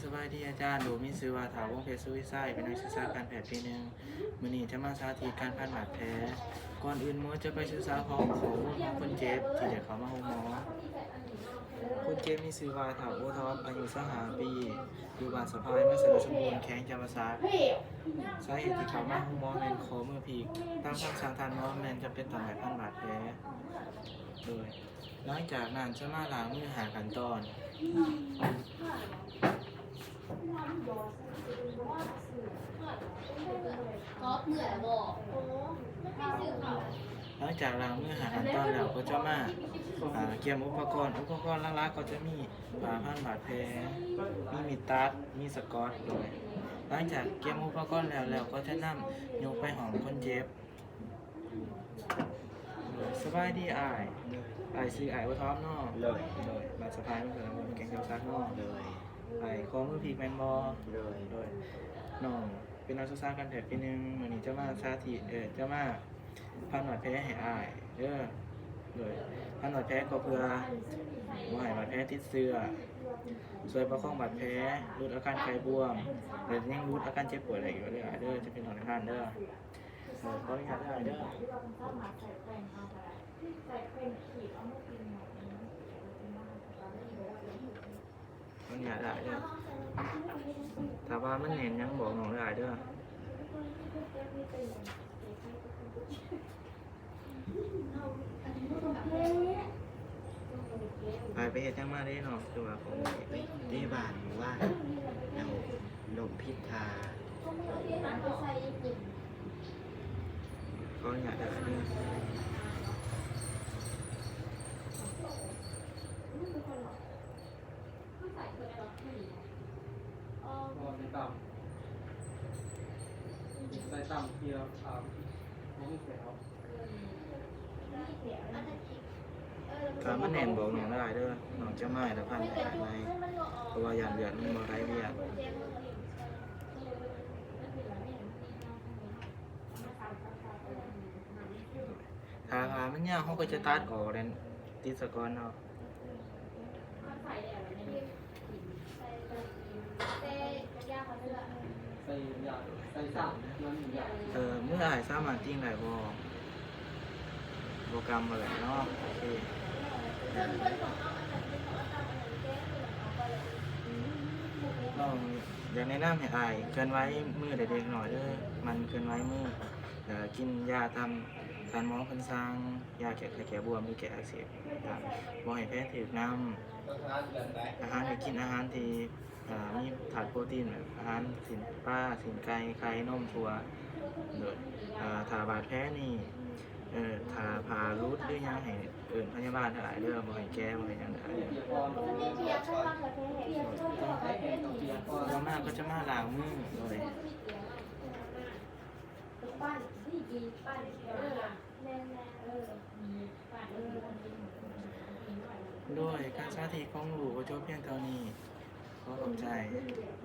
ສະບາຍດີອາຈານ, ໂດຍມີຊື່ວ່າ ທ້າວ ວົງເພັດ ສຸວິໄຊ, ເປັນນັກສຶກສາການແພດປີໜຶ່ງ. ມື້ນີ້ຈະມາສາທິດການພັນບາດແຜ. ກ່ອນອື່ນໝໍຈະໄປສຶກສາຂໍ້ ຂໍ້ມູນຂອງຄົນເຈັບທີ່ໄດ້ເຂົ້າມາໂຮງໝໍ. ຄົນເຈັບມີຊື່ວ່າ ທ້າວ ໂອທອບ ອາຍຸຊາວຫ້າປີ, ຢູ່ບ້ານສະພາຍ ເມືອງຊະນະສົມບູນ ແຂວງຈຳປາສັກ. ສາເຫດທີ່ເຂົ້າມາໂຮງໝໍແມ່ນຂໍ້ມືພິກ. ຕາມຄຳສັ່ງທ່ານໝໍແມ່ນຈຳເປັນຕ້ອງໄດ້ພັນບາດແຜ. ໂດຍ ຫຼັງຈາກນັ້ນຈະມາລ້າງມືຫ້າຂັ້ນຕອນ. ຫຼັງຈາກລ້າງມືຫ້າຂັ້ນຕອນແລ້ວ ກໍຈະມາ ອາ ກຽມອຸປະກອນ. ອຸປະກອນຫຼັກໆກໍຈະມີຜ້າພັນບາດແຜ, ມີມີດຕັດ, ມີສະກອດ. ໂດຍ ຫຼັງຈາກກຽມອຸປະກອນແລ້ວ ແລ້ວກໍຈະນຳຍົກໄປຫ້ອງຄົນເຈັບ. ສະບາຍດີອ້າຍ. ໂດຍ ອ້າຍຊື່ອ້າຍໂອທອບເນາະ? ໂດຍ ໂດຍ ບ້ານສະພາຍ ເມືອງຊະນະສົມບູນ ແຂວງຈຳປາສັກເນາະ? ໂດຍ ອ້າຍ ຂໍ້ມືພິກແມ່ນບໍ່? ໂດຍ ໂດຍ ນ້ອງເປັນນັກສຶກສາການແພດປີໜຶ່ງ, ມື້ນີ້ຈະມາສາທິດ ເອີ ຈະມາພັນບາດແຜໃຫ້ອ້າຍເດີ. ໂດຍ ພັນບາດແຜກໍເພື່ອບໍ່ໃຫ້ບາດແຜຕິດເຊື້ອ, ຊ່ວຍປະຄອງບາດແຜ, ຫຼຸດອາການໄຂ້ບວມ ແລະ ຍັງຫຼຸດອາການເຈັບປວດໄດ້ອີກເດີ ອ້າຍເດີ. ຈະເປັນໜໍ້ໃນພັນເດີ. ເອີ ຂໍອະນຸຍາດເດີອ້າຍເດີ. ຂໍອະນຸຍາດອ້າຍເດີ. ຖ້າວ່າມັນແໜ້ນຫຍັງບອກນ້ອງເດີອ້າຍເດີ. ອ້າຍໄປເຮັດຫຍັງມາເດເນາະ ຄືວ່າຂອງ ໄປເຕະບານມື້ວານ ແລ້ວລົ້ມຜິດທ່າ. ຂໍອະນຸຍາດເດີອ້າຍເດີ. ໃສ່ຕຳ ໃສ່ຕຳທີ່ວ່າ ອ່າ ບໍ່ມີແຖວ. ຖ້າມັນແໜ້ນບອກນ້ອງໄດ້ເດີ, ນ້ອງຈະມາໃຫ້ລະພັນໃຫ້ອ້າຍໃໝ່ ເພາະວ່າຢ້ານເລືອດມັນບໍ່ໄຫຼວຽກ. ຖ້າຜ້າມັນຍາວ ເຮົາກໍຈະຕັດອອກແລ້ວຕິດສາກ່ອນເນາະ. ເອີ ມືອ້າຍສາມາດຕີງໄດ້ບໍ່? ບໍ່ກຳບໍ່ໄດ້ເນາະ. ໂອເຄ ນ້ອງຢາກແນະນຳໃຫ້ອ້າຍເຄື່ອນໄຫວມືເດັກໆນ້ອຍເດີ, ໝັ່ນເຄື່ອນໄຫວມື. ແລ້ວກໍກິນຢາຕາມທ່ານໝໍເພິ່ນສັ່ງ, ຢາແກ້ໄຂ້ແກ້ບວມ ຫຼື ແກ້ອັກເສບຕ່າງໆ, ບໍ່ໃຫ້ແຜຖືກນ້ຳ. ອາຫານໃຫ້ກິນອາຫານທີ່ ເອີ ມີທາດໂປຣຕີນ ແບບອາຫານຊີ້ນປາ, ຊີ້ນໄກ່, ໄຂ່, ນົມ, ຖົ່ວ. ໂດຍ ເອີ ຖ້າບາດແຜນີ້ ເອີ ຖ້າຜ້າຫຼຸດ ຫຼື ຫຍັງ ໃຫ້ເອີ້ນພະຍາບານທັງຫຼາຍເດີ, ບໍ່ໃຫ້ແກ້ ບໍ່ໃຫ້ຫຍັງທັງຫຼາຍເດີ. ຕໍ່ມາກໍຈະມາລ້າງມື. ໂດຍ ໂດຍ ການສາທິດຂອງລູກກໍຈົບພຽງເທົ່ານີ້. ຂໍຂອບໃຈ.